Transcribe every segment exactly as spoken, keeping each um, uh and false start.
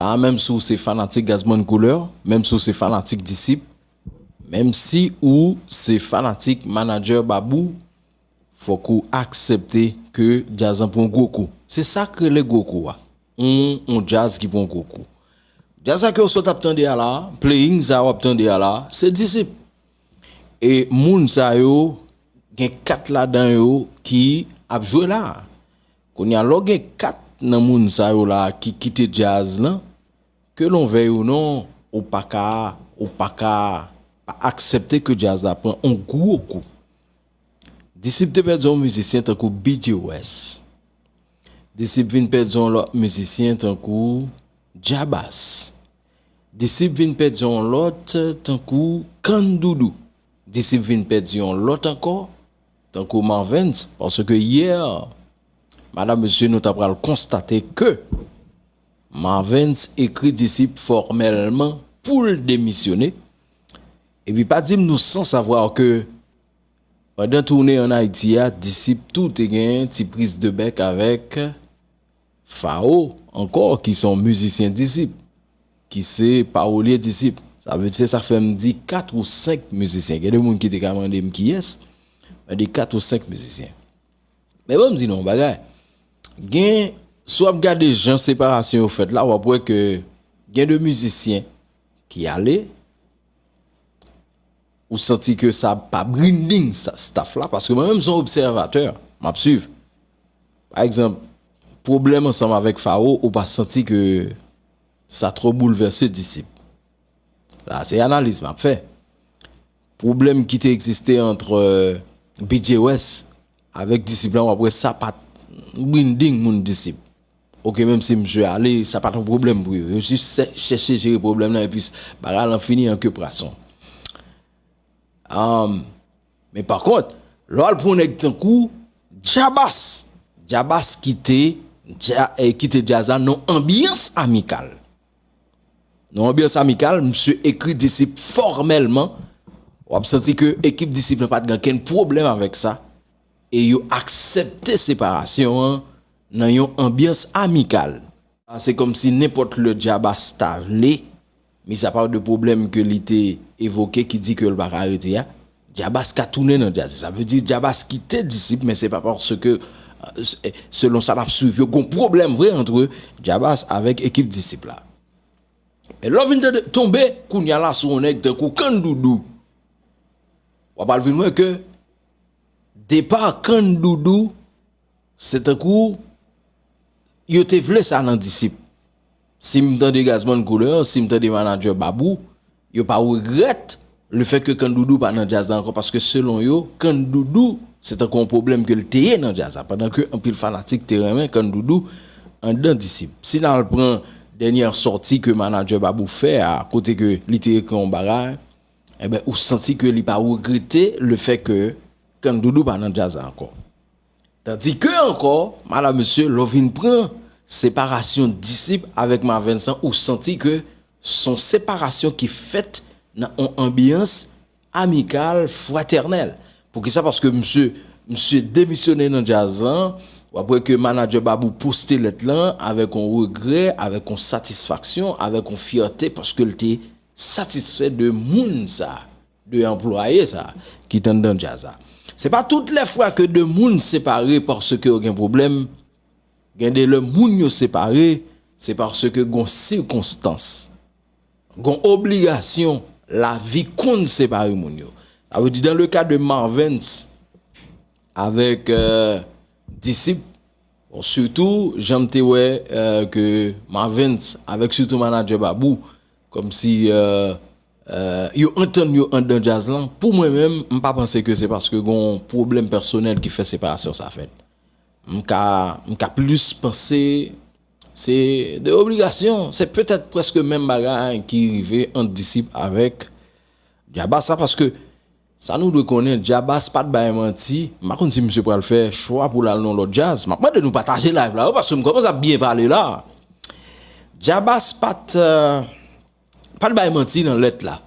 A, menm si w se fanatik Gazman Koulè, menm si w se fanatik Disip, menm si ou se fanatik Manadjè Babou, fòk ou aksepte ke djaz lan pran gwo kou. Se sa k rele gwo kou a. On, on djaz ki pran gwo kou. Djaz sa ke w sot ap tande a la, playing sa w ap tande a la, se Disip. E moun sa yo, gen kat ladan yo ki ap jwe la. Kounye a, lè w gen kat nan moun sa yo la ki kite djaz lan, ke l on vèy ou non, ou pa ka, ou pa ka pa aksepte ke djaz la pran on gwo kou. Disip te pèdi yon mizisyen tankou B J West. Disip vin pèdi yon lòt mizisyen tankou Djabas. Disip vin pèdi yon lòt tankou Kandoudou. Disip vin pèdi yon lòt ankò tankou Marvens, paske yè, madanm, mesye, nou ta pral konstate ke Marvens ekri Disip fòmèlman pou l demisyone. Epi pa di m nou san savwa ke pandan toune ann Ayiti a, Disip tou te gen ti priz de bèk avèk Fao ankò, ki se yon mizisyen Disip, ki se pawolye Disip. Sa vle di, se sa k fè m di kat ou senk mizisyen. Gen de moun ki te ka mande m kiyès, men de kat ou senk mizisyen. Men bon, m di nou yon bagay. Gen, si w ap gade jan separasyon yo fèt la, w ap wè ke gen de mizisyen ki ale, ou santi ke sa pa branding sa, staff la, paske mwen menm se yon obsèvatè, m ap swiv. Pa egzanp, pwoblèm ansanm avèk Fao, ou pa santi ke sa twò boulvèse Disip. Sa se analiz m ap fè. Pwoblèm ki te egziste ant, euh, B J West avèk Disip lan, w ap wè sa pa t branding moun Disip. Oke, menm si misye ale, sa pa t yon pwoblèm pou yo. Yo jis chè-, chèche jere pwoblèm nan, epi bagay lan fini an ke pwason. Um, men pa kont, lè w al pran yon nèg tankou Djabas, Djabas kite, dja, eh, kite djaz la nan anbyans amikal. Nan anbyans amikal, misye ekri Disip fòmèlman. W ap santi ke ekip Disip lan pa t gen okenn pwoblèm avèk sa. E yo aksepte separasyon an nan yon anbyans amikal. Se kòmsi nenpòt lè Djabas ta vle, mis apa de pwoblèm ke li te evoke ki di ke l pa ka rete a, Djabas ka tounen nan djaz. Sa vle di Djabas kite Disip, men se pa paske, euh, selon sa n ap swiv yo, gon pwoblèm vre ant Djabas avèk ekip Disip la. Men lè w vin tande, tonbe, kounye a la sou yon nèg tankou Kandoudou, w ap al vin wè ke depa Kandoudou, se tankou yo te vle sa nan Disip. Si m tande Gazman Koulè, si m tande Manadjè Babou, yo pa regrèt lefètke Kandoudou pa nan djaz la ankò, paske selon yo, Kandoudou, se tankou yon pwoblèm ke l te ye nan djaz la, pandan ke anpil fanatik te renmen Kandoudou anndan Disip. Si n al pran dènyè sòti ke Manadjè Babou fè a, kote ke li te ekri yon bagay, enben, ou santi ke li pa regrete lefètke Kandoudou pa nan djaz la ankò. Tandike ankò, madanm, mesye, lè w vin pran separasyon Disip avèk Marvens lan, ou santi ke s on separasyon ki fèt nan yon anbyans amikal, fratènèl. Poukisa? Paske misye, misye demisyone nan djaz lan, w ap wè ke Manadjè Babou poste lèt lan avèk yon regrè, avèk yon satisfaksyon, avèk yon fyète, paske l te satisfè de moun sa, de anplwaye sa ki t anndan djaz la. Se pa tout lè fwa ke de moun separe paske yo gen pwoblèm. Gen de lè moun yo separe, se paske gon sikonstans, gon obligasyon, lavi konn separe moun yo. Sa vle di, dans le cas de Marvens avèk, euh, Disip, bon, sitou, jan m te wè, euh, ke Marvens avèk sitou Manadjè Babou, kòmsi, euh, euh, yo antann yo anndan djaz lan, pou mwen menm, m pa panse ke se paske gon pwoblèm pèsonèl ki fè separasyon sa fèt. M ka, m ka plis panse se de obligasyon. Se petèt prèske menm bagay ki rive ant Disip avèk Djabas la, paske sa nou dwe konnen, Djabas pa t bay manti. M pa konn si misye pral fè chwa pou l al nan lòt djaz. M ap mande nou pataje live la, wi, paske m kòmanse ap byen pale la. Djabas pa t, euh, pa t bay manti nan lèt la.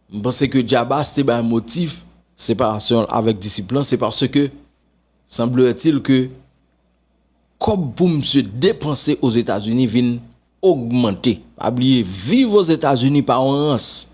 M panse ke Djabas te bay motif separasyon l avèk Disip lan, se paske, semblerait-il que kòb pou misye depanse Ozetazini vin ogmante. Pa bliye, viv Ozetazini pa yon rans.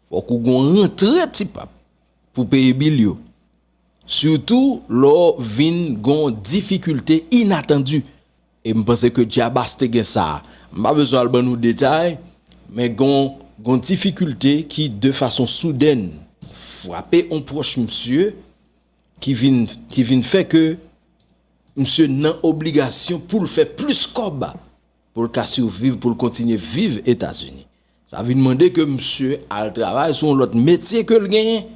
Fòk ou gon rantre ti pap pou peye bil yo. Sitou lè w vin gon difikilte inatandi. E m panse ke Diabas te gen sa. M pa bezwen al ban nou detay, men gon, gon difikilte ki de fason soudèn frape on pwòch misye ki vin, ki vin fè ke misye nan obligasyon pou l fè plis kòb pou l ka siviv, pou l kontinye viv Etazini. Sa vin mande ke misye al travay sou yon lòt metye ke l genyen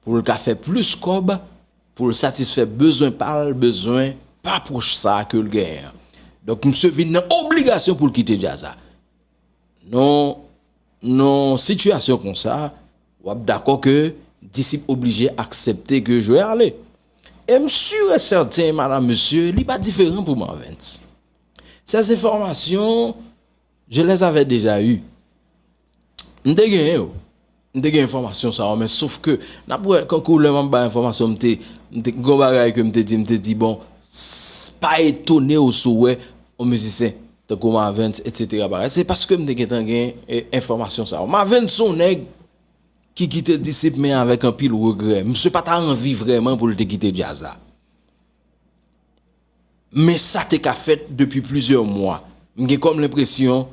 pou l ka fè plis kòb, pou l satisfè bezwen pa l, bezwen pa pwòch sa ke l genyen an. Donk, misye vin nan obligasyon pou l kite djaz la. Non, nan sitiyasyon konsa, w ap dakò ke Disip oblije aksepte ke Joe ale. E m si e sèten, madam, mesye, li pa diferan pou Marvens. Ces informations, je les avais déjà eues. M te genyen yo. M te gen enfòmasyon sa yo, men sof ke, n ap wè, kankou lè m ap bay enfòmasyon, m te, m te gen yon bagay ke m te di, m te di, bon, s- pa etone w si w wè yon mizisyen tankou Marvens, etsetera bagay. Se paske m te gentan gen e, enfòmasyon sa yo. Marvens se yon nèg ki kite Disip men avèk anpil regrè. Misye pa ta anvi vrèman pou l te kite djaz la. Men sa te ka fèt depi plizyè mwa. M gen kòm lenpresyon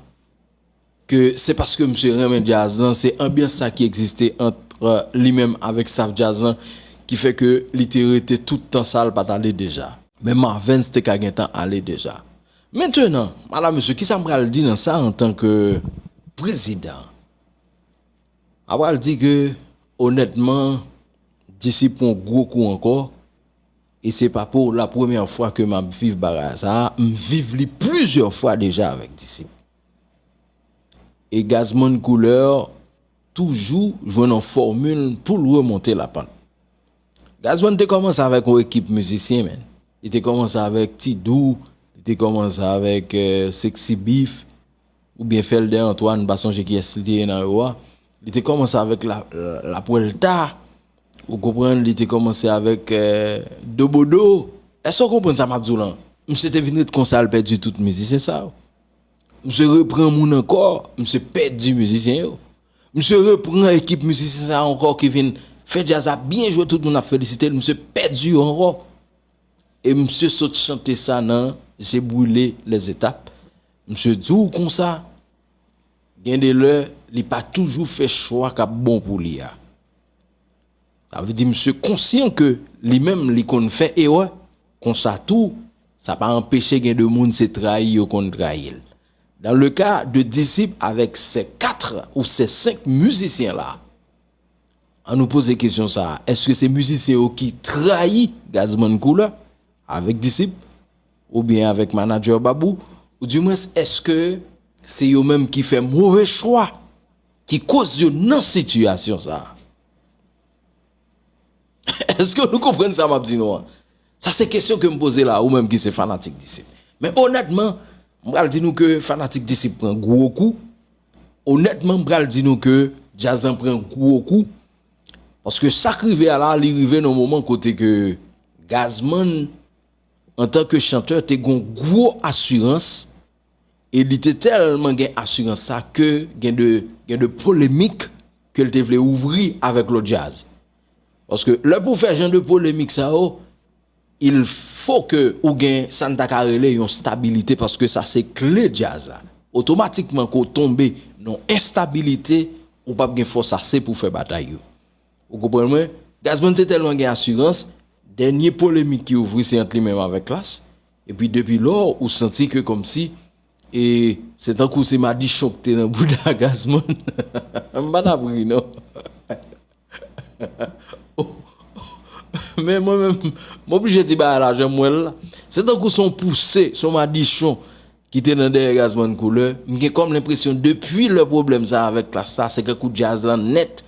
ke se paske misye renmen djaz lan, se anbyans sa ki egziste ant li menm avèk staf djaz lan ki fè ke li te rete tout tan sa, l pa t ale deja. Men Marvens te ka gentan ale deja. Mentenan, madam, mesye, kisa m pral di nan sa antanke prezidan? M pral di ke, onètman, Disip pran gwo kou ankò, e se pa pou la premyè fwa ke m ap viv bagay sa a, m viv li plizyè fwa deja avèk Disip. E Gazman Koulè toujou jwenn yon fòmil pou l remonte lapant. Gazman te kòmanse avèk yon ekip mizisyen, men. Li te kòmanse avèk Ti Dou, li te kòmanse avèk eh, Sexy Beef, oubyen Felder Antoine, m pa sonje kiyès li te ye nan yo a. Li te kòmanse avèk la, la, la Puerta, ou konprann, li te kòmanse avèk eh, Dobodo. Èske w konprann sa m ap di w lan? Misye te vin ret konsa, l pèdi tout mizisyen sa yo. Misye reprann moun ankò, misye pèdi mizisyen yo. Misye reprann ekip mizisyen sa yo ankò ki vin fè djaz la byen jwe, tout moun ap felisite l, misye pèdi yo ankò. E misye sot chante sa nan J'ai brûlé les étapes. Misye di w konsa, gen de lè, li pa toujou fè chwa k ap bon pou li a. Sa vle di misye konsyan ke li menm li konn fè erè, konsa tou, sa pa anpeche gen de moun se trayi yo konn trayi l. Dans le cas de Disip avèk ces quatre ou ces cinq mizisyen la, an nou poze kesyon sa a, èske se mizisyen yo ki trayi Gazman Koulè avèk Disip oubyen avèk manadjè Babou, oudimwens èske se yo menm ki fè move chwa ki koz yo nan sitiyasyon sa a? Èske nou konprann sa m ap di nou an? Sa se kesyon ke m poze la, ou menm ki se fanatik Disip. Men onètman, m pral di nou ke fanatik Disip pran gwo kou. Onètman, m pral di nou ke djaz lan pran gwo kou. Paske sa k rive a la, li rive nan moman kote ke Gazman, antanke chantè, te gon gwo asirans. E li te tèlman gen asirans sa ke gen de, gen de polemik ke l te vle ouvri avèk lòt djaz. Paske lè pou w fè jan de polemik sa yo, il fo ke ou gen sa n ta ka rele yon stabilite, paske sa se kle djaz la. Otomatikman ke w tonbe nan yon enstabilite, ou p ap gen fòs ase pou w fè batay yo. Ou konprann mwen? Gazman te tèlman gen asirans, dènye polemik ki ouvri se ant li menm avèk Klass. Epi depi lò, ou santi ke kòmsi, e, se tankou se madichon ki te nan bouda Gazman. M pa t ap ri, non. Men mwen menm, m oblije di bagay la, jan m wè l la. Se tankou se yon pouse, se yon madichon ki te nan dèyè Gazman Koulè. M gen kòm lenpresyon, depi lè pwoblèm sa avèk Klass la, se kankou djaz lan nèt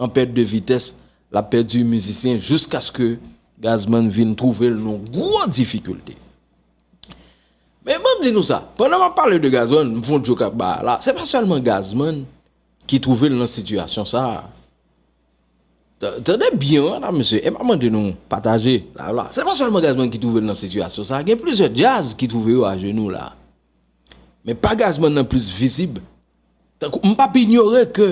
an pèt de vitès, l ap pèdi mizisyen jiskaske Gazman vin twouve l nan gwo difikilte. Men ban m di nou sa, pandan m ap pale de Gazman, m fè yon djok ak bagay la, se pa sèlman Gazman ki twouve l nan sitiyasyon sa a. Ta- Tande byen, wi, medam, mesye, e m ap mande nou pataje live la. Se pa sèlman Gazman ki twouve l nan sitiyasyon sa a, gen plizyè djaz ki twouve yo ajenou la. Men pa Gazman nan plis vizib. Tankou, m p ap inyore ke